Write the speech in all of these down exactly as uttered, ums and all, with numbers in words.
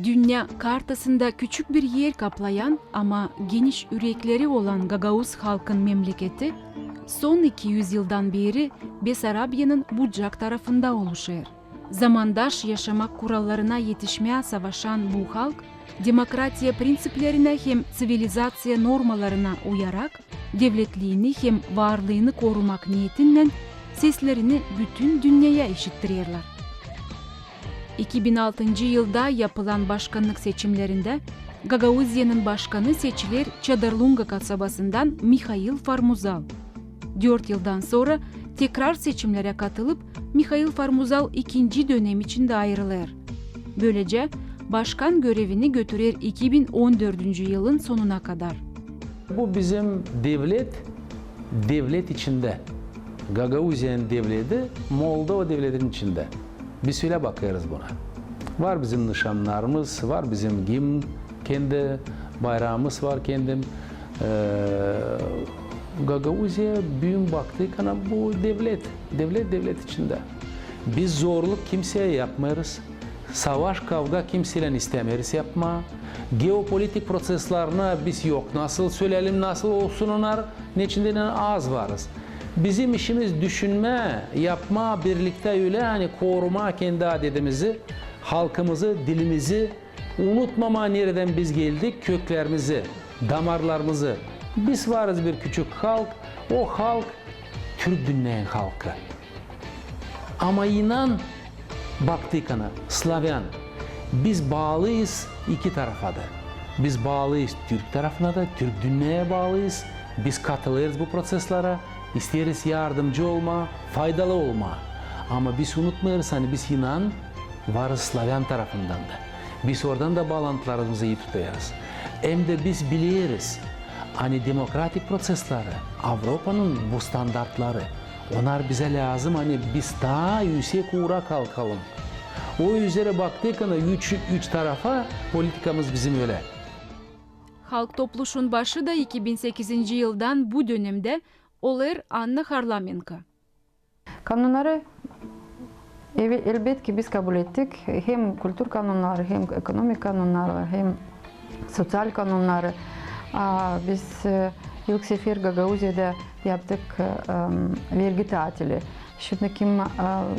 Dünnä kartasında küçük bir er kaplayan, ama geniş ürekleri olan gagauz halkın memleketi son iki üz yıldan beeri Besarabiyanın bucak tarafında oluşêr. Zamandaş yaşamak kurallarına etişmää savaşan bu halk, demokratiya prinţiplerinä hem ţivilizaţiya normalarına uyarak, devletliini hem varlıını korumak neetinnän seslerini bütün dünneya işittirerlär. İki bin altıncı yılda yapılan başkannık seçimlerindä Gagauziyanın başkanı seçiler Çadırlunga kasabasından Mihail Farmuzal. Dört yıldan sora tekrar seçimlerä katılıp, Mihail Farmuzal ikinci dönem içindä ayırılêr. Bölecä, başkan görevini götürer iki bin on dördüncü yılın sonuna kadar. Bu bizim devlet, devlet içindä. Gagauziyanın devleti Moldova devletinin içindä. Biz ölä bakêrız buna. Var bizim nışannarımız, var bizim gimn, kendi bayramımız var, kendim. Ee, Gagauziya büün baktıkana bu devlet, devlet, devlet içindä. Biz zorluk kimseyä yapmêêrız. Savaş, kavga kimseylän istämeeriz yapmaa. Geopolitik proţeslarına biz yok nasıl söleyelim, nasıl olsun onnar, neçin deyni az varız. Bizim işimiz düşünmää, yapmaa birliktä ölä, ani korumaa kendi adetimizi, halkımızı, dilimizi, unutmamaa neredän biz geldik, köklerimizi, damarlarımızı. Biz varız bir küçük halk, o halk türk dünneyin halkı. Ama inan, baktıkana, slavyan, biz baalıyız iki tarafa da. Biz baalıyız türk tarafına da, türk dünneyä baalıyız. Biz katılêrız bu proţeslara, isteeriz yardımcı olmaa, faydalı olmaa. Ama biz unutmêêrız, ani biz inan varız slavyan tarafından da. Biz oradan da baalantılarımızı ii tutêrız. Hem dä biz bileeriz, ani demokratik proţesları, Avropanın bu standartları, onnar bizä lääzım, ani biz taa üüsek uura kalkalım. O üzerä baktıkana üç, üç tarafa politikamız bizim ölä. Halk Topluşun başı da iki bin sekizinci yıldan bu dönemdä olêr Anna Harlamenko. Kanonnarı, ev-, elbetki, biz kabul ettik. Hem kultur kanonnarı, hem ekonomik kanonnarı, hem soţial kanonnarı. A, biz, e, ilk sefer Gagauziyada yaptık, e, em, vergi tatili. Şindi kim, e,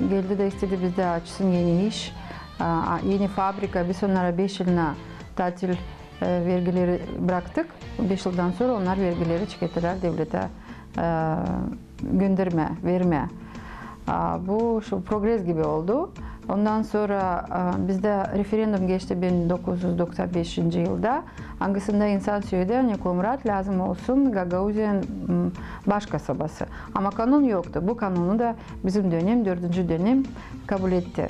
geldi dä istedi bizdä açsın eni iş, e, a, eni fabrika, biz onnara beş yılına tatil, e, vergileri braktık. Beş yıldan sora onnar vergileri çıkarttılar devletä, e, göndermää, vermää. A, bu şu progres gibi oldu. Ondan sora, a, bizdä referendum geçti bin dokuz üz doksan beşinci yılda, angısında insan söledi, ani Komrat lääzım olsun Gagauziyanın, m, baş kasabası. Ama kanon yoktu. Bu kanonu da bizim dönem, dördüncü dönem kabul etti.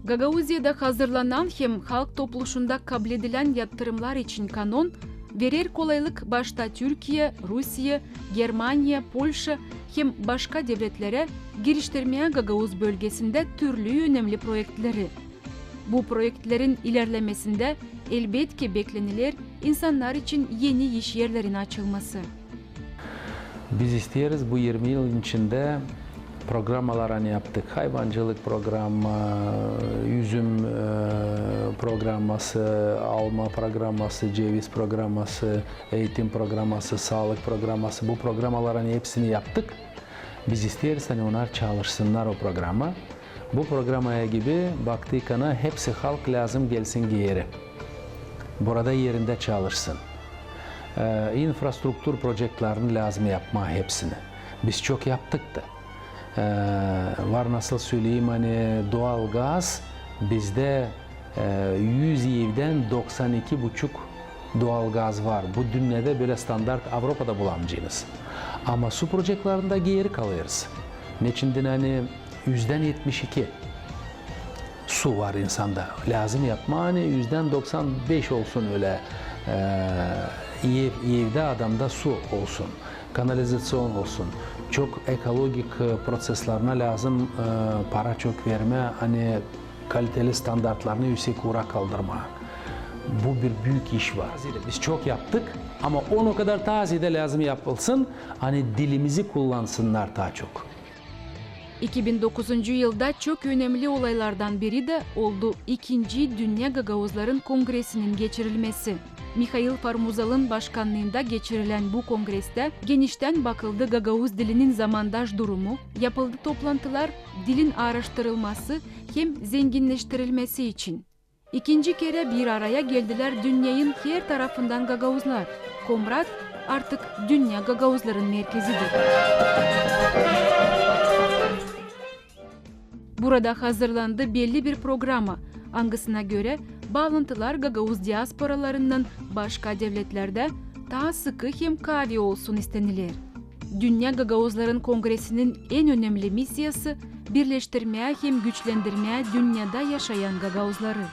Gagauziyada hazırlanan hem Halk Topluşunda kabledilän yaptırımnar için kanon verer kolaylık başta Türkiye, Rusiye, Germaniya, Polşa hem başka devletlerä giriştirmää Gagauz bölgesindä türlü önemli proektleri. Bu proektlerin ilerlemesindä, elbetki, bekleniler insannar için eni iş erlerin açılması. Biz isteeriz bu irmi yılın içindä programmalar, ani yaptık, hayvancılık programma, üzüm, e, programması, alma programması, ceviz programması, eğitim programması, saalık programması. Bu programmalar, ani hepsini yaptık. Biz isteeriz, ani onnar çalışsınnar o programma. Bu programmaya gibi baktıkana hepsi halk lääzım gelsin geeri. Burada erindä çalışsın. E, infrastruktur proektlerini lääzım yapmaa hepsini. Biz çok yaptık da. E, var nasıl söleyim, ani doğal gaz bizdä, e, üz evdän doksan iki buçuk doğal gaz var. Bu dünneydä bölä standart Avropada bulamaycınız. Ama su proektlerindä geeri kalêrız. Neçin deyni, ani üzdän etmiş iki su var insanda. Lääzım yapmaa, ani üzdän doksan beş olsun ölä, e, ev, evdä adamda su olsun, kanalizaţion olsun. Çok ekologik, e, proektlerine lääzım, e, para çok vermää, ani kaliteli standartlarını üüsek uura kaldırmaa. Bu bir büük iş var. Biz çok yaptık, ama onu kadar taa ziyedä lääzım yapılsın, ani dilimizi kullansınnar taa çok. İki bin dokuzuncu yılda çok önemli olaylardan biri dä oldu İkinci dünnä gagauzların kongresinin geçirilmesi. Mihail Formuzalın başkannıında geçirilän bu kongrestä geniştän bakıldı gagauz dilinin zamandaş durumu, yapıldı toplantılar dilin aaraştırılması hem zenginneştirilmesi için. İkinci kerä bir araya geldilär dünneyin her tarafından gagauzlar. Komrat artık dünnä gagauzların merkezidir. Burada hazırlandı belli bir programa, angısına görä baalantılar gagauz diasporalarınnan başka devletlerdä taa sıkı hem kaavi olsun isteniler. Dünnä gagauzların kongresinin en önemli missiyası birleştirmää hem güçlendirmää dünnedä yaşayan gagauzları.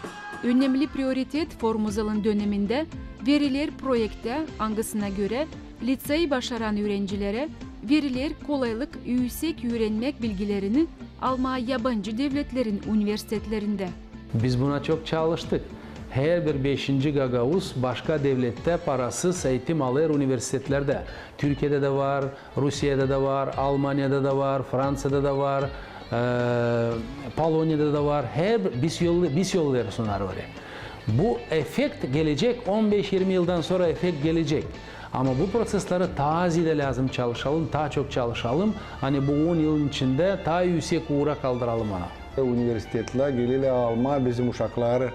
Önemli prioritet Formuzalın dönemindä veriler proektä, angısına görä litsey başaran üürencilerä veriler kolaylık üüsek üürenmäk bilgilerini almaa yabancı devletlerin universitetlerindä. Biz buna çok çalıştık. Herbir beşinci gagauz başka devlettä parasız eğitim alêr universitetlerdä. Türkiyedä dä var, Rusiyada da var, Almaniyada da var, Fransiyada da var, e, Poloniyada da var. Herbir biz yollêêrız onnarı oraya. Bu efekt gelecek, on beş irmi yıldan sora efekt gelecek. Ama bu prosesleri taa ziyadä lääzım çalışalım, taa çok çalışalım. Ani bu on yılın içindä taa üüsek uura kaldıralım onu. Universitetlär gelerlär almaa bizim uşakları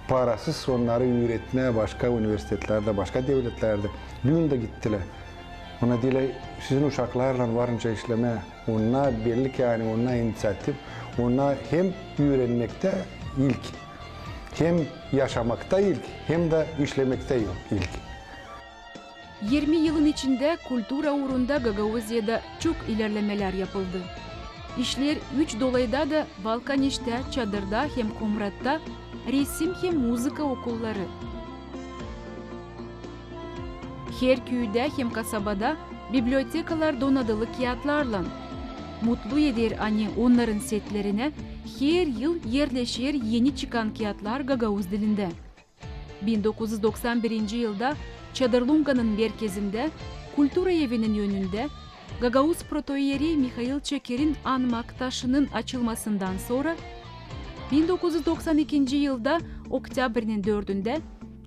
parasız onnarı üüretmää başka universitetlerdä, başka devletlerdä. Büün dä gittilär. Ona deerlär, sizin uşaklarlan varınca işlemää. Onnar belli ki, ani onnar iniţiativ, onnar hem üürenmektä ilk, hem yaşamakta ilk, hem dä işlemektä ilk. İrmi yılın içindä kultura uurunda Gagauziyada çok ilerlemälär yapıldı. İşleer üç dolayda da Valkaneştä, Çadırda hem Komratta resim hem muzıka okulları. Her küüdä hem kasabada bibliotekalar donadılı kiyatlarlan. Mutlu eder, ani onnarın setlerinä her yıl erleşer eni çıkan kiyatlar gagauz dilindä. Bin dokuz üz doksan birinci yılda Çadırlunganın merkezindä, kultura evinin önündä, gagauz protoiyerey Mihail Çekerin anmak taşının açılmasından sora, bin dokuz üz doksan ikinci yılda oktyabrinin dördündä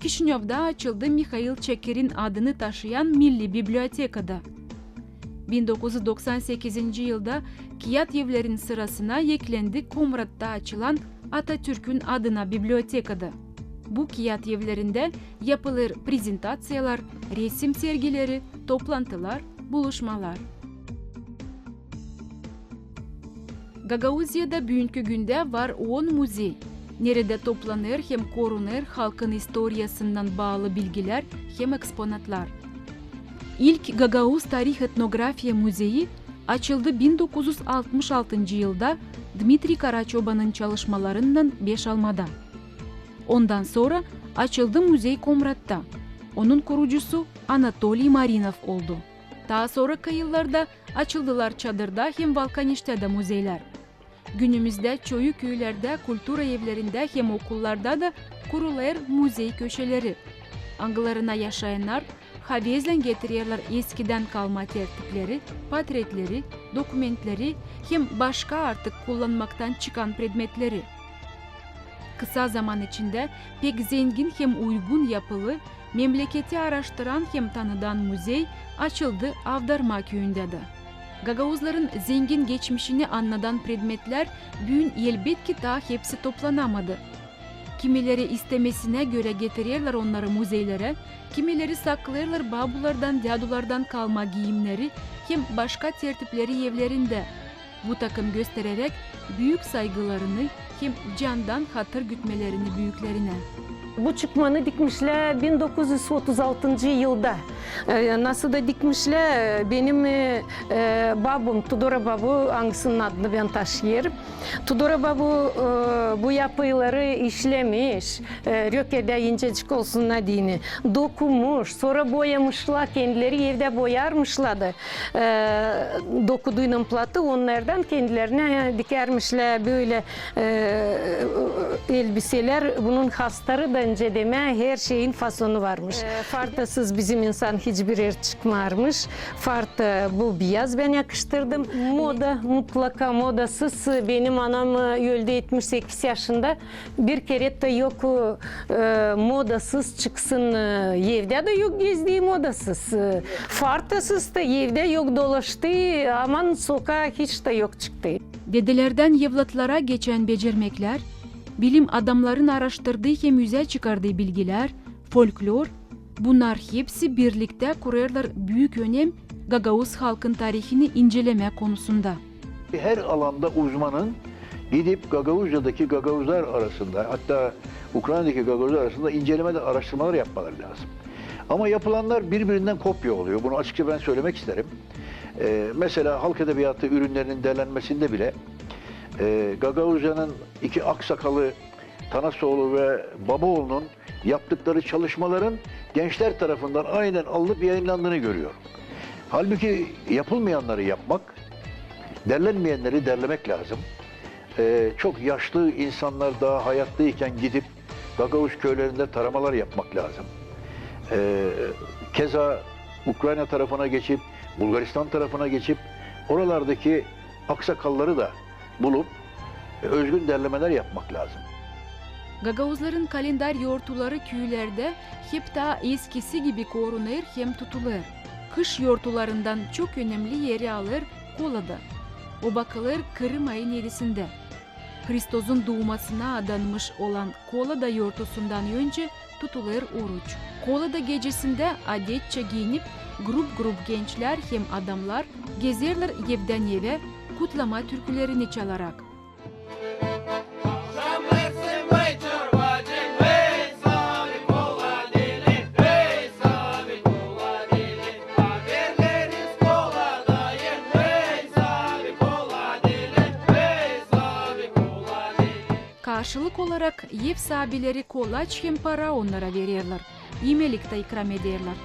Kişinövda açıldı Mihail Çekerin adını taşıyan milli bibliotekada. Bin dokuz üz doksan sekizinci yılda kiyat evlerin sırasına eklendi Komratta açılan Atatürkün adına bibliotekada. Bu kiyat evlerindä yapılêr prezentaţiyalar, resim sergileri, toplantılar, buluşmalar. Gagauziyada büünkü gündä var on muzey, neredä toplanêr hem korunêr halkın istoriyasınnan baalı bilgilär hem eksponatlar. İlk Gagauz tarih-etnografiya muzeyi açıldı bin dokuz üz altmış altıncı yılda Dmitriy Karaçobanın çalışmalarınnan beşalmada. Ondan sora açıldı muzey Komratta. Onun kurucusu Anatoliy Marinov oldu. Taa sorakı yıllarda açıldılar Çadırda hem Valkaneştä dä muzeylär. Günümüzdä çoyu küülerdä, kultura evlerindä hem okullarda da kurulêr muzey köşeleri, angılarına yaşayannar havezlän getirerlär eskidän kalma tertipleri, patretleri, dokumentleri hem başka artık kullanmaktan çıkan predmetleri. Kısa zaman içindä pek zengin hem uygun yapılı, memleketi aaraştıran hem tanıdan muzey açıldı Avdarma küüyündä dä. Gagauzların zengin geçmişini annadan predmetlär büün, elbetki, taa hepsi toplanamadı. Kimileri istemesinä görä getirerlär onnarı muzeylerä, kimileri saklêêrlar babulardan, dädulardan kalma giimneri hem başka tertipleri evlerindä, bu takım göstereräk büük saygılarını hem candan hatır gütmelerini büüklerinä. Bu çıkmanı dikmişlär bin dokuz üz otuz altıncı yılda. E, nasıl da dikmişlär, e, benim, e, e, babum, Tudora babu, angısının adını bän taşıyêrım. Tudora babu, e, bu yapıları işlemiş, e, rökedä incecik olsun deyni, dokumuş, sora boyamışlar, kendileri evdä boyarmışlar da, e, dokuduynan platı, onnardan kendilerinä, e, dikärmişlär bölä, e, elbiselär. Bunun hastarı da Öncä demää, her şeyin fasonu varmış. E, fartasız bizim insan hiçbir er çıkmarmış. Farta bu biyaz bän yakıştırdım. Moda, mutlaka modasız. Benim anam, e, öldü etmiş sekiz yaşında. Bir kerä dä yok, e, modasız çıksın, e, evdä dä yok gezdi modasız. E, fartasız da evdä yok dolaştı, aman sokaa hiç dä yok çıktı. Dedederdän evlatlara geçän becermeklär, bilim adamnarın aaraştırdıı hem üzä çıkardıı bilgilär, folklor, bunnar hepsi birliktä kurêrlar büük önem gagauz halkın tarihini incelemää konusunda. Her alanda uzmanın gidip Gagauzcadaki gagauzlar arasında, hatta Ukraynadaki gagauzlar arasında inceleme de araştırmalar yapmaları lääzım. Ama yapılannar biri-birindän kopya oluyor. Bunu açıkça bän sölemää isteerim. E, mesela halk edebiyatı ürünlerinin derlenmesinde bile, e, Gagauzcanın iki aksakalı Tanasoğlu ve Babaoğlu'nun yaptıkları çalışmaların gençler tarafından aynen alınıp yayınlandığını görüyorum. Halbuki yapılmayannarı yapmak, derlenmeyannarı derlemää lääzım. E, çok yaşlı insannar taa hayatta iken gidip Gagauz köylerindä taramalar yapmak lääzım. E, keza Ukrayna tarafına geçip, Bulgaristan tarafına geçip, oralardaki aksakalları da bulup, e, özgün derlemelär yapmak lääzım. Gagauzların kalendar yortuları küülerdä hep taa eskisi gibi korunêr hem tutulêr. Kış yortularından çok önemli eri alêr Kolada. O bakılêr Kırım ayın edisindä. Hristozun duumasına adanmış olan Kolada yortusundan öncä tutulêr oruç. Kolada gecesindä adetçä giinip, grup-grup gençlär hem adamnar gezerlär evdän evä, kutlama türkülerini çalarak. Karşılık olarak ev saabileri kolaç hem para onnara vererlär, imelik tä ikram ederlär.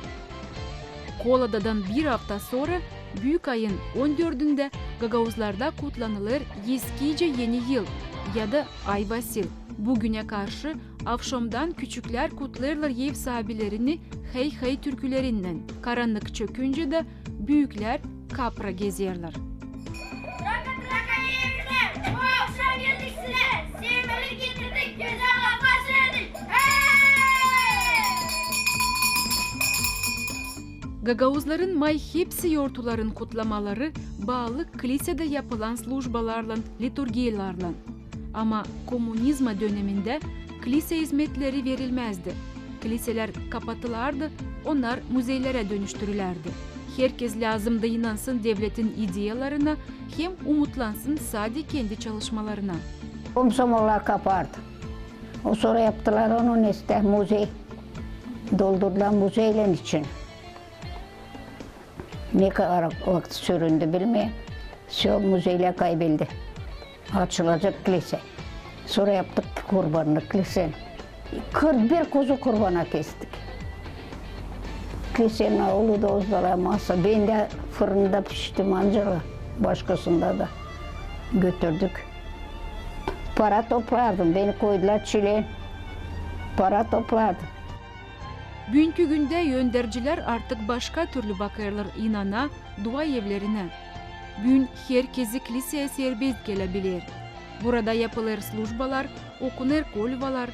Koladadan bir afta sora, büük ayın on dördündä gagauzlarda kutlanılêr eskicä Eni yıl ya da Ay Vasil. Bu günä karşı avşamdan küçüklär kutlêêrlar ev saabilerini hey-hey türkülerinnän, karannık çöküncä dä büüklär kapra gezerlär. Traka, traka, evrilär! Bu avşam geldik sizä, sevmelik getirdik, gözäl laflar söledik. Hey! Gagauzların may hepsi yortuların kutlamaları baalı klisedä yapılan slujbalarlan, liturgiyalarlan. Ama komunizma dönemindä klisä izmetleri verilmäzdi. Kliselär kapatılardı, onnar muzeylerä dönüştürülärdi. Herkez lääzımdı inansın devletin ideyalarına hem umutlansın sade kendi çalışmalarına. Komsomollar kapardı. O sora yaptılar onu nestä muzey. Doldurdular muzeylän için. Ne kadar vakt süründü bilmeerim. Всё, muzeylär kaybeldi. Açılacek klise. Sora yaptık kurbannık klise. Kırk bir kuzu kurbana kestik. Klisenin uludu ozdalar masa. Bän dä fırında piştim ancak, başkasında da götürdük. Para toplardım. Beni koydular çilä. Para toplardım. Büünkü gündä öndercilär artık başka türlü bakêrlar inana, dua evlerinä. Büün herkezi kliseä serbest gelebiler. Burada yapılêr slujbalar, okunêr kolvalar,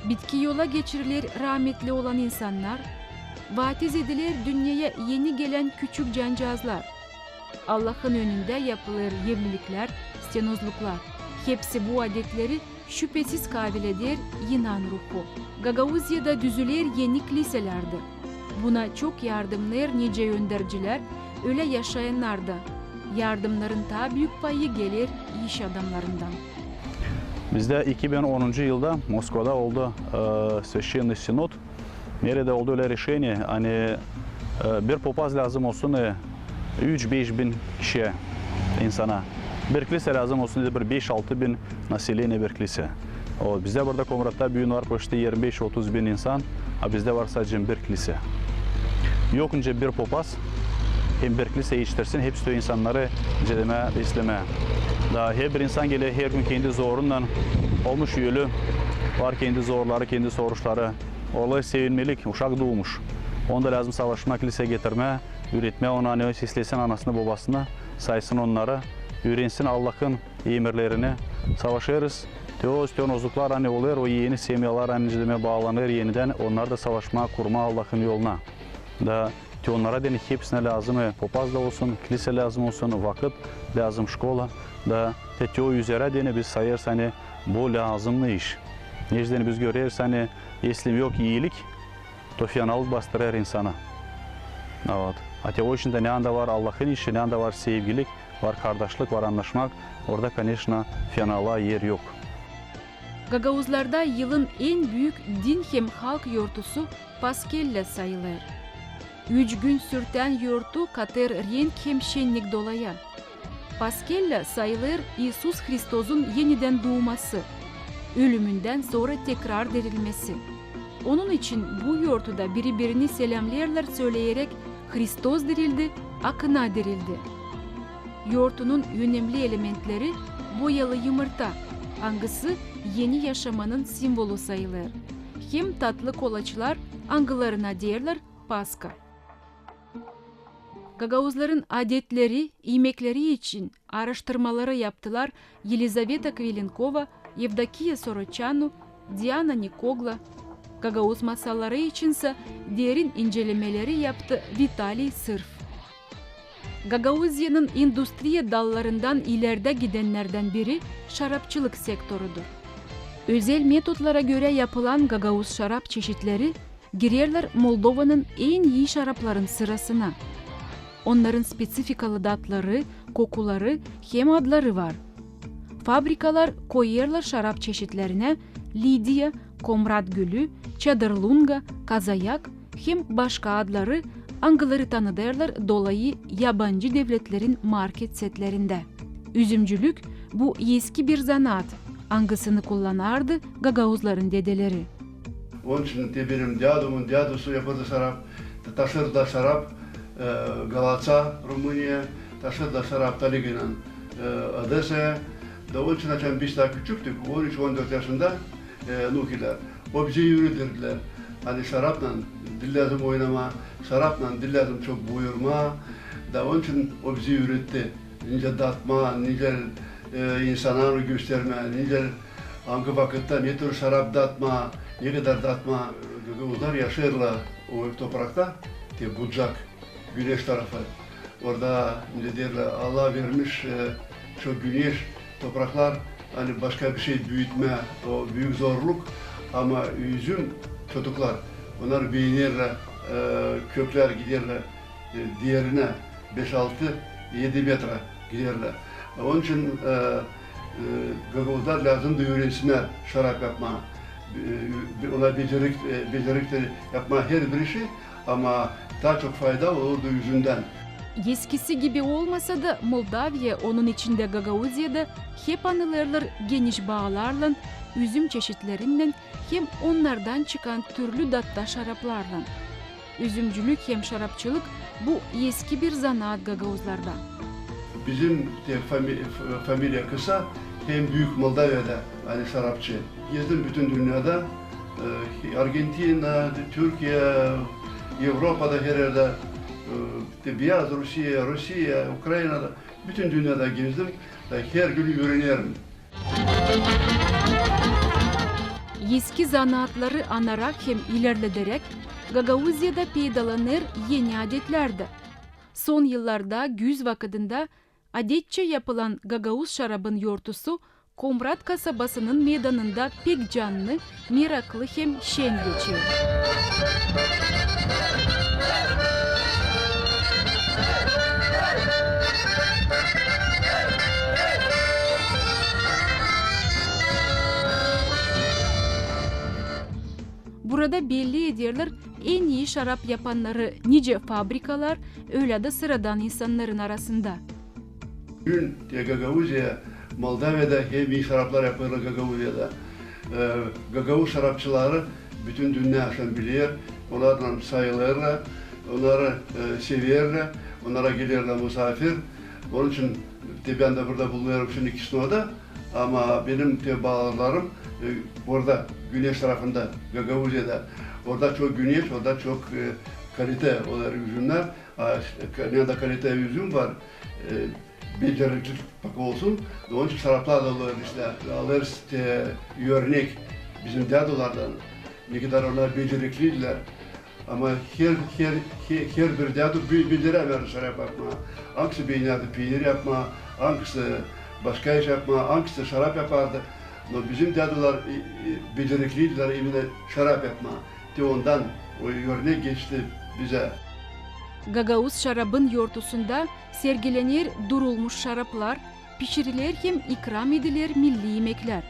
bitki yola geçiriler raametli olan insannar, vaatiz ediler dünneya eni gelän küçük cancaazlar. Allahın önündä yapılêr evliliklär, stenozluklar. Hepsi bu adetleri şüpesiz kaabil eder inan ruhu. Gagauziyada düzüler eni kliselär dä. Buna çok yardımnêêr nicä öndercilär, ölä yaşayannar da. Yardımnarın taa büük payı geler iş adamnarından. Bizdä iki bin onuncu yılda Moskvada oldu, e, Священный Синод. Neredä oldu ölä reşeniye, ani, e, bir popaz lääzım olsun, e, üç-beş bin kişiyä, insana. Bir klisä lääzım olsun, dedi, bir beş-altı bin naseleniye bir klisä. O, bizdä burada Komratta büün var poşti irmi beş-otuz bin insan, a bizdä var sadecä bir klisä. Yok nicä bir popaz, hem bir klisä etiştirsin hepsi o insannarı, nicä demää, beslemää. Taa herbir insan geler her gün kendi zorunnan, olmuş ölü, Var kendi zorları, kendi soruşları. Olêr sevinmelik, uşak duumuş. Onu da lääzım savaşmaa, klisä getirmää, üüretmää onu, ani o seslesin anasını, bobasını, saysın onnarı, üürensin Allahın emirlerini. Savaşêrız. Te o, te o ozuklar, ani olêr, o eni semyalar, ani, nicä dedim, baalanêr enidän, onnar da savaşmaa, kurmaa Allahın yoluna. Da te onnara deyni hepisinä lääzım, e, popaz da olsun, klisä lääzım olsun, vakıt lääzım, şkola. Da te, te o üzerä deyni biz sayêrız, ani bu lääzımnı iş. Nicä deyni biz göreriz, ani esli yok iilik, to fenalık bastırêr insanı. Вот. A te o için dä neredä var Allahın işi, neredä var sevgilik, var kardaşlık, var annaşmak, orada, koneçno, fenalaa er yok. Gagauzlarda yılın en büük din hem halk yortusu Paskella sayılêr. Üç gün sürtän yortu katêr renk hem şennik dolaya. Paskella sayılêr İisus Hristozun enidän duuması, ölümündän sora tekrar dirilmesi. Onun için bu yortuda biri-birini selämleerlär, söleyerek: "Hristos dirildi, akına dirildi." Yortunun önemli elementleri boyalı yımırta, angısı eni yaşamanın simvolu sayılêr, hem tatlı kolaçlar, angılarına deerlär paska. Gagauzların adetleri, imekleri için aaraştırmaları yaptılar Yelizaveta Kvelenkova, Yevdokiya Soroçanu, Diana Nikogla. Gagauz masalları içinsä derin incelemeleri yaptı Vitaliy Sırf. Gagauziyanın industriya dallarından ilerdä gidennerdän biri şarapçılık sektorudur. Özel metodlara görä yapılan gagauz şarap çeşitleri girerlär Moldovanın en ii şarapların sırasına. Onnarın spesifikalı datları, kokuları hem adları var. Fabrikalar koyêrlar şarap çeşitlerinä Lidiya, Komrat Gülü, Çadırlunga, Kazayak hem başka adları, angıları tanıdêrlar dolayı yabancı devletlerin market setlerindä. Üzümcülük, bu eski bir zanaat, angısını kullanardı gagauzların dedeleri. Onun için te benim dädumun dädusu yapêrdı şarap, ta-, taşırdı şarap, e, Galaţa, Rumıniya, taşırdı şarap Taliginan, e, Odesaya. Da onun için, açan biz taa küçüktük, on üç, on dört yaşında, e, nukiler, o bizi üürederdilär, ani şaraplan diil lääzım oynamaa, şaraplan diil lääzım çok buyurmaa. Da onun için o bizi üüretti, nicä datmaa, nicä, e, insana onu göstermää, nicä, angı vakıtta, ne türlü şarap datmaa, ne kadar datmaa. Gagauzlar yaşêêrlar o toprakta, te Bucak, güneş tarafı. Orada, ne deerlär, Allah vermiş, e, çok güneş, topraklar, ani başka bir şey büütmää, o büük zorluk, ama üzüm çotuklar, onnar beenerlär, e, köklär giderlär, e, derinä, beş, altı, edi metra giderlär. Onun için, e, e, gagauzlar lääzımdı üürensinnär şarap yapmaa. E, ona becerik, e, beceriktir yapmaa herbir işi, ama taa çok fayda olurdu üzümdän. Eskisi gibi olmasa da, Moldaviya, onun içindä Gagauziya da hep anılêrlar geniş baalarlan, üzüm çeşitlerinnän hem onnardan çıkan türlü datta şaraplarlan. Üzümcülük hem şarapçılık, bu eski bir zanaat gagauzlarda. Bizim te fami-, f-, familiya kısa, hem büük Moldaviyada, ani şarapçı. Gezdim bütün dünnedä, e, Argentina, Türkiya, Evropada, her erdä, e, te Beyaz Rusiya, Rusiya, Ukraynada, bütün dünnedä gezdim, e, her gün üürenerim. Eski zanaatları anarak hem ilerlederäk, Gagauziyada peydalanêr eni adetlär dä. Son yıllarda güz vakıdında adetçä yapılan gagauz şarabın yortusu Komrat kasabasının meydanında pek canlı, meraklı hem şen geçer. Burada belli ederlär en ii şarap yapannarı nicä fabrikalar, ölä dä sıradan insannarın arasında. Büün te Gagauziya, Moldaviyada hem ii şaraplar yapêrlar Gagauziyada. E, gagauz şarapçıları bütün dünnä şan biler, onnarlan sayılêrlar, onnarı, e, severlär, onnara gelerlär musaafir. Onun için te bän dä burada bulunêrım şindi Kisnodä, ama benim te baalarım, E, burada, güneş tarafında, Gagauziyada, orada çok güneş, orada çok, e, kalite olarak üzümler. A, işte, ka-, ne kadar kalite üzüm var, e, becerikli bak olsun. Onun için şaraplar da alırız işte, alırız işte örnek bizim dädulardan. Ne kadar onlar becerikliydiler. Ama her, her, her, her bir dädu be-, beceremärdi şarap yapmaa. Angısı beenärdi piinir yapmaa, angısı başka iş yapmaa, angısı şarap yapardı. No bizim dädular, e, e, becerikliydiler iminä şarap yapmaa. Te ondan o örnek geçti bizä. Gagauz şarabın yortusunda sergilener durulmuş şaraplar, pişiriler hem ikram ediler milli imeklär.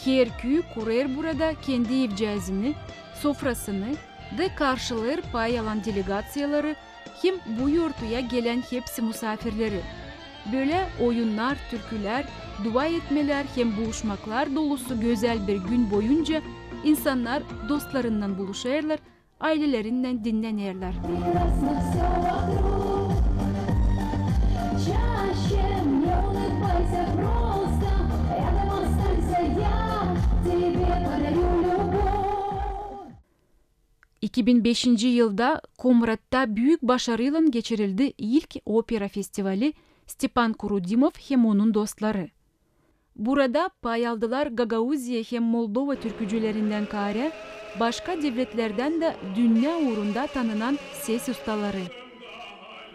Her küü kurêr burada kendi evcääzini, sofrasını da karşılêêr pay alan delegaţiyaları hem bu yortuya gelän hepsi musaafirleri. Bölä oyunnar, türkülär, dua etmelär hem buluşmaklar dolusu gözäl bir gün boyunca insannar dostlarınnan buluşêrlar, aylelerinnän dinnänerlär. İki bin beşinci yılda Komratta büük başarıylan geçirildi ilk opera festivali Stepan Kurudimov hem onun dostları. Burada pay aldılar Gagauziya hem Moldova türkücülerinnän kaarä başka devletlerdän dä dünnä uurunda tanınan ses ustaları.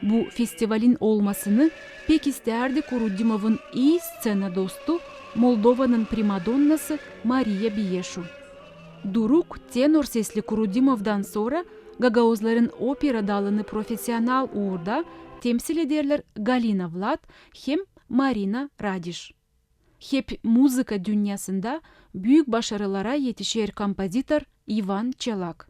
Bu festivalin olmasını pek istärdi Kurudimovun ii sţena dostu, Moldovanın primadonnası Mariya Biyeşu. Duruk, tenor sesli Kurudimovdan sora gagauzların opera dalını profesional uurda temsil ederlär Galina Vlad hem Marina Radiş. Hep muzıka dünnäsında büük başarılara etişer kompozitor İvan Çelak.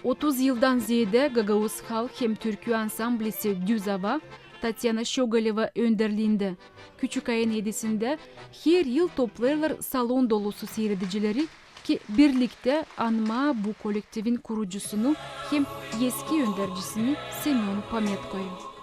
Otuz yıldan zeedä gagauz halk hem türkü ansamblisi Düz ava, Tatyana Şogaleva önderliindä, Küçükayın edisindä her yıl toplêêrlar salon dolusu siiredicileri, ki birliktä anmaa bu kolektivin kurucusunu hem eski öndercisini Semön Pametkoyu.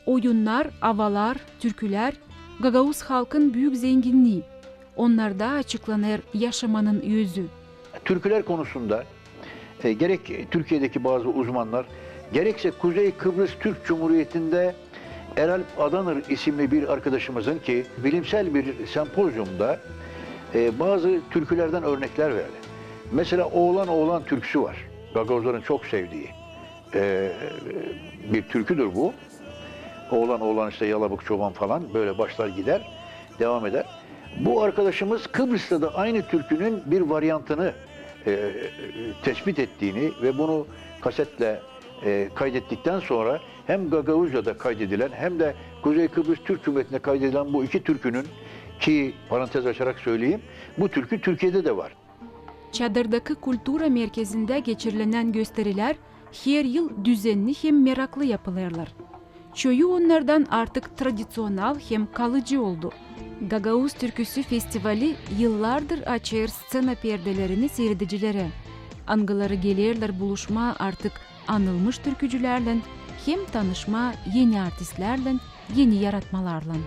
Oyunnar, avalar, türkülär, gagauz halkın büük zenginnii. Onnarda açıklanêr yaşamanın özü. Türküler konusunda, e, gerek Türkiye'deki bazı uzmanlar, gerekse Kuzey Kıbrıs Türk Cumhuriyeti'nde Eralp Adanır isimli bir arkadaşımızın ki bilimsel bir sempozyumda, e, bazı türkülerden örnekler verdi. Mesela Oğlan Oğlan türküsü var. Gagauzların çok sevdiği, e, bir türküdür bu. Oğlan oğlan işte yalabık çoban falan böyle başlar gider, devam eder. Bu arkadaşımız Kıbrıs'ta da aynı türkünün bir varyantını, e, tespit ettiğini ve bunu kasetle, e, kaydettikten sonra hem Gagauzca'da kaydedilen hem de Kuzey Kıbrıs Türk Cumhuriyeti'nde kaydedilen bu iki türkünün, ki parantez açarak söyleyeyim, bu türkü Türkiye'de de var. Çadırdaki kultura merkezindä geçirilenän gösterilär her yıl düzenni hem meraklı yapılêrlar. Çoyu onnardan artık tradiţional hem kalıcı oldu. Gagauz türküsü festivali yıllardır açêr sţena perdelerini siiredicilerä, angıları gelerlär buluşmaa artık anılmış türkücülärlän hem tanışmaa eni artistlärlän, eni yaratmalarlan.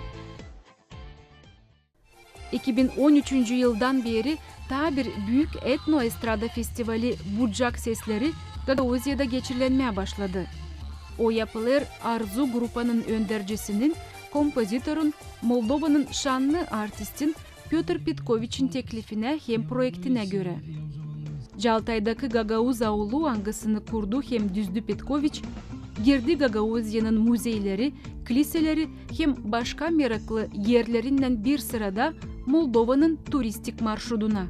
İki bin on üçüncü yıldan beeri taa bir büük etnoestrada festivali Bucak sesleri Gagauziyada geçirilenmää başladı. O yapılêr Arzu grupanın öndercisinin, kompozitorun, Moldovanın şannı artistin Pötr Petkoviçin teklifinä hem proektinä görä. Caltaydakı gagauz aulu, angısını kurdu hem düzdü Petkoviç, girdi Gagauziyanın muzeyleri, kliseleri hem başka meraklı erlerinnän bir sırada Moldovanın turistik marşruduna.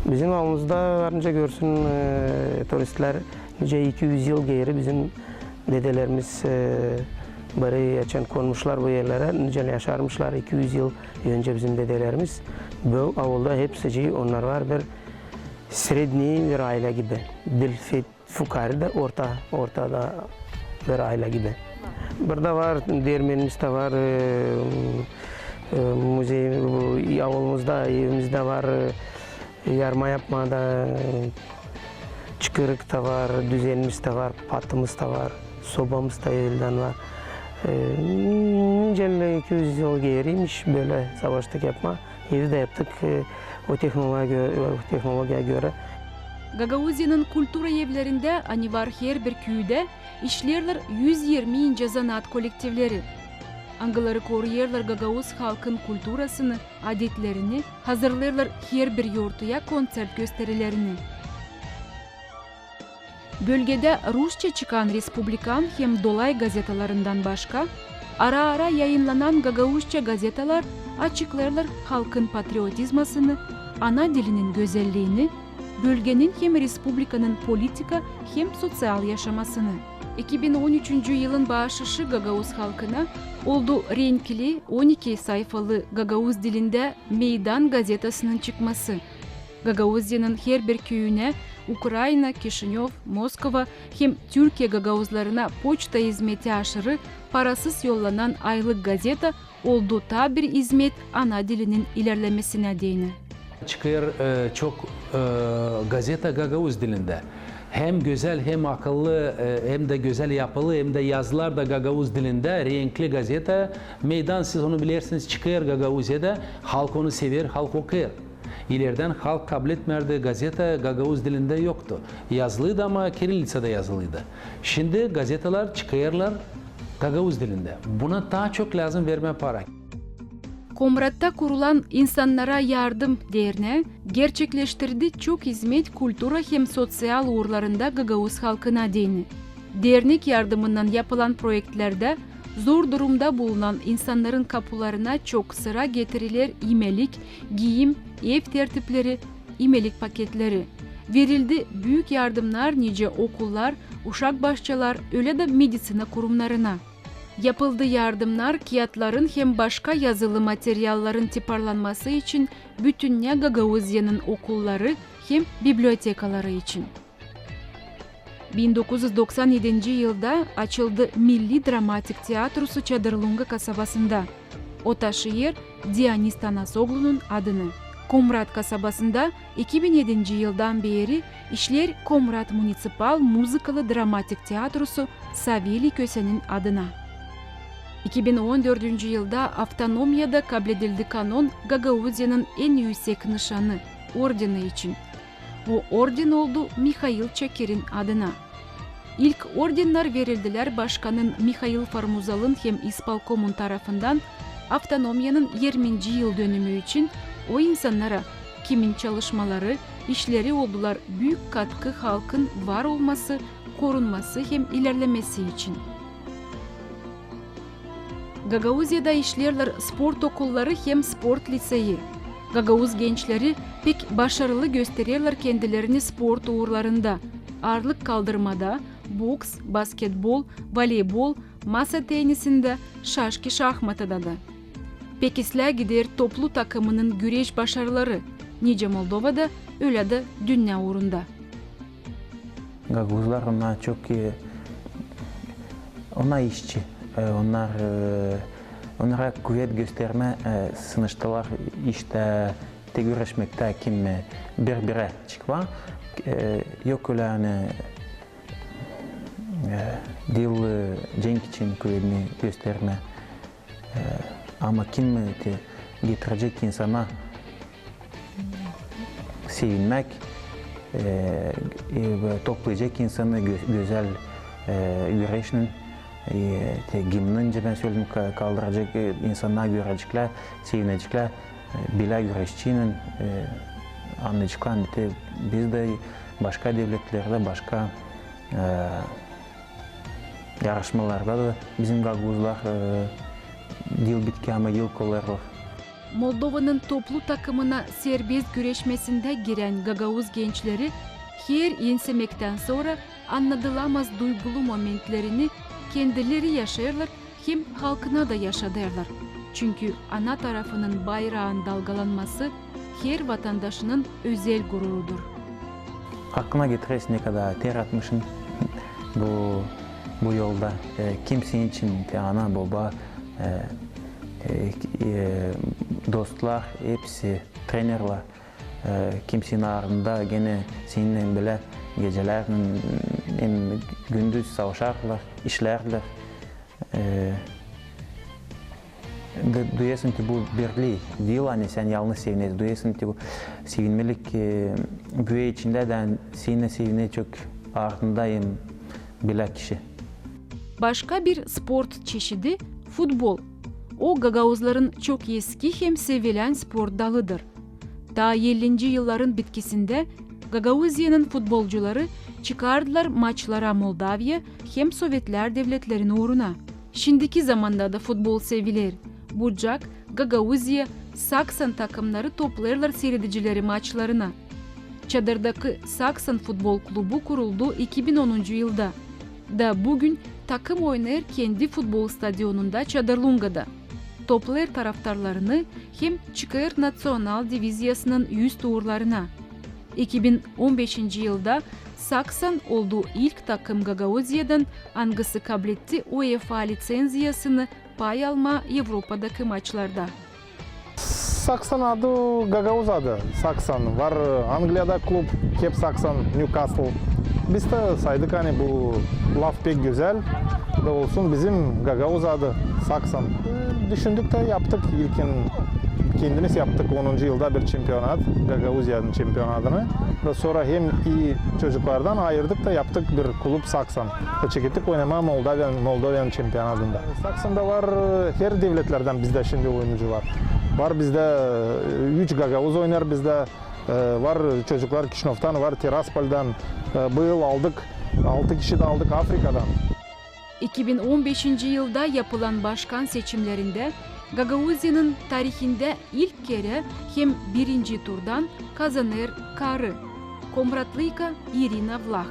Bizim aulumuzda var, nicä görsün, e, turistlär, nicä iki üz yıl geeri bizim dedelerimiz, e, beri açan konmuşlar bu erlerä, nicä yaşarmışlar iki üz yıl öncä bizim dedelerimiz. Bu aulda hepsicii onnar var bir sredniy bir aylä gibi. Diil fe-, fukaarı da orta, ortada bir aylä gibi. Burada var, dermenimiz dä var, e, e, muzey, bu, avulumuzda, evimizdä var, e, yarma yapmaa da, e, çıkırık da var, düzenimiz dä var, patımız da var, sobamız da eveldän var. E, nicä iki üz yıl geeriymiş bölä savaştık yapmaa. Evi dä yaptık, e, o tehnologiya gö-, o tehnologiya görä. Gagauziyanın kultura evlerindä, ani var herbir küüdä, işleerlär üz irmincä zanaat kolektivleri, angıları koruyêrlar gagauz halkın kulturasını, adetlerini, hazırlêêrlar herbir yortuya konţert gösterilerini. Bölgedä rusça çıkan respublikan hem dolay gazetalarından başka, ara-ara yayınnanan gagauzça gazetalar açıklêêrlar halkın patriotizmasını, ana dilinin gözelliini, bölgenin hem respublikanın politika hem soţial yaşamasını. İki bin on üçüncü yılın baaşışı gagauz halkına oldu renkli on iki sayfalı gagauz dilindä Meydan gazetasının çıkması. Gagauziyanın herbir küüyünä, Ukraina, Kişinöv, Moskova hem Türkiye gagauzlarına poçta izmeti aşırı parasız yollanan aylık gazeta oldu taa bir izmet ana dilinin ilerlemesinä deyni. Çıkêr, e, çok, e, gazeta gagauz dilindä. Hem gözäl, hem akıllı, e, hem dä gözäl yapılı, hem dä yazılar da gagauz dilindä, renkli gazeta. Meydan, siz onu bilersiniz, çıkêr Gagauziyada, halk onu sever, halk okuyêr. İlerdän halk kabletmärdi, gazeta gagauz dilindä yoktu. Yazılıydı, ama kirilliţada yazılıydı. Şindi gazetalar çıkêrlar gagauz dilindä. Buna taa çok lääzım vermää para. Komratta kurulan İnsannara yardım dernää gerçekleştirdi çok izmet kultura hem soţial uurlarında gagauz halkına deyni. Dernek yardımınnan yapılan proektlerdä zor durumda bulunan insannarın kapularına çok sıra getiriler imelik, giim, ev tertipleri, imelik paketleri. Verildi büük yardımnar nicä okullar, uşak başçalar, ölä dä meditsina kurumnarına. Yapıldı yardımnar kiyatların hem başka yazılı materialların tiparlanması için bütünnä Gagauziyanın okulları hem bibliotekaları için. Bin dokuz üz doksan edinci yılda açıldı Milli dramatik teatrusu Çadırlunga kasabasında. O taşıyêr Dionis Tanasoglunun adını. Komrat kasabasında iki bin edinci yıldan beeri işleer Komrat municipal muzıkalı dramatik teatrusu Saveliy Kösenin adına. İki bin on dördüncü yılda avtonomiyada kabledildi kanon Gagauziyanın en üüsek nışanı, ordeni için. Bu orden oldu Mihail Çakirin adına. İlk ordennar verildilär başkanın Mihail Formuzalın hem ispolkomun tarafından avtonomiyanın irminci yıldönümü için o insannara, kimin çalışmaları, işleri oldular büük katkı halkın var olması, korunması hem ilerlemesi için. Gagauziyada işleerlär sport okulları hem sport liţeyi. Gagauz gençleri pek başarılı göstererlär kendilerini sport uurlarında: aarlık kaldırmada, boks, basketbol, voleybol, masa tennisindä, şaşki-şahmatada da. Pek islää gider toplu takımının güreş başarıları, nicä Moldovada, ölä dä dünnä uurunda. Gagauzlar, onnar çok, e, onnar işçi, e, onnar, e, onnara kuvet göstermää, e, sınıştılar iştä, te güreşmektä, kim, e, bir-birä çıkmaa, e, yok ölä, ani, e, diil, e, cenk için kuvetini göstermää. E, ama kim, e, te getirecek insana sevinmäk, e, e, toplayacek insanı gö-, gözäl, e, güreşnin, e, te gimnin, nicä bän söledim, ka-, kaldıracek, e, insannar göreceklär, sevineceklär, e, bilä güreşçinin, e, annayeceklär, ani te biz dä başka devletlerdä, başka, e, yarışmalarda da bizim gagauzlar, e, diil bitki, ama ilk olêrlar. Moldovanın toplu takımına serbest güreşmesindä girän gagauz gençleri her ensemektän sora annadılamaz duygulu momentlerini kendileri yaşêêrlar hem halkına da yaşadêrlar. Çünkü ana tarafının bayraan dalgalanması her vatandaşının özel gururudur. Aklına getiresin, ne kadar ter atmışın bu Bu yolda, e, kimsenin için te ana, boba, e, e, e, dostlar, hepsi, trenerlär, e, kimsenin ardında genä seninnän bilä gecälerlän hem gündüz savaşêrlar, işlêrlär. E, duyêrsın, ki bu birlik diil, ani sän yalnız sevinäsin, duyêrsın, ki bu sevinmelik, e, büü içindä dä seninnän sevinecek ardında hem bilä kişi. Başka bir sport çeşidi futbol. O, gagauzların çok eski hem sevilän sport dalıdır. Taa ellinci yılların bitkisindä Gagauziyanın futbolcuları çıkardılar maçlara Moldaviya hem Sovetlär devletlerini uuruna. Şindiki zamanda da futbol seviler. Bucak, Gagauziya, Saksan takımnarı toplêêrlar siiredicileri maçlarına. Çadırdaki Saksan futbol klubu kuruldu iki bin onuncu yılda. Da büün takım oynêêr kendi futbol stadionunda Çadırlungada. Toplêêr taraftarlarını hem çıkêr naţional diviziyasının üst uurlarına. İki bin on beşinci yılda Saksan oldu ilk takım Gagauziyadan, angısı kabletti UEFA licenziyasını pay almaa Evropadakı maçlarda. Saksan adı gagauz adı. Saksan. Var Angliyada klub, hep Saksan, Newcastle. Biz dä saydık, ani bu laf pek gözäl. Da olsun, bizim gagauz adı Saksan. Düşündük dä yaptık ilkin, kendimiz yaptık onuncu yılda bir çempionat, Gagauziyanın çempionatını. Da sora hem ii çocuklardan ayırdık da yaptık bir klub Saksan. Çekettik oynamaa Moldaviyanın, Moldaviyanın çempionatında. Saksanda var, e, her devletlerdän bizdä şindi oyuncı var. Var bizdä, e, üç gagauz oynêêr bizdä, e, var çocuklar Kişinövdan, var Tiraspoldan. E, bu yıl aldık, altı kişi dä aldık Afrikadan. İki bin on beşinci yılda yapılan başkan seçimlerindä Gagauziyanın tarihindä ilk kerä hem birinci turdan kazanêr karı, komratlıyka İrina Vlah.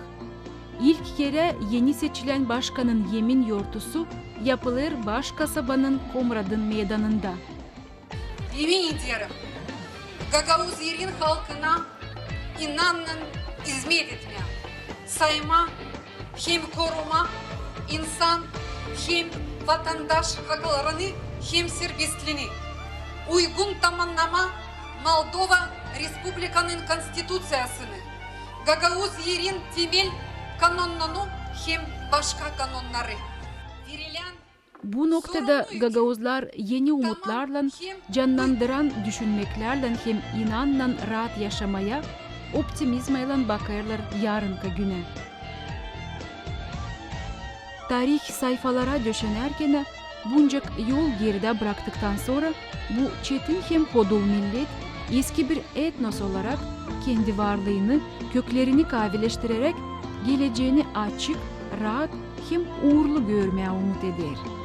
İlk kerä eni seçilän başkanın emin yortusu yapılêr baş kasabanın Komradın meydanında. Emin ederim, gagauz İrin halkına inannan izmet etmää, saymaa hem korumaa insan hem vatandaş haklarını hem serbestliini, uygun tamannamaa Moldova Respublikanın Konstituţiyasını, gagauz İrin temel kanonunu hem başka kanonnarı. Verilän Bu noktada gagauzlar eni umutlarlan, cannandıran düşünmeklärlän hem inannan raat yaşamaya, optimizmaylan bakêrlar yarınka günä. Tarih sayfalara döşenärkenä, buncak yol geridä braktıktan sora, bu çetin hem hodul millet eski bir etnos olarak kendi varlıını, köklerini kaavileştireräk, geleceeni açık, raat hem uurlu görmää umut eder.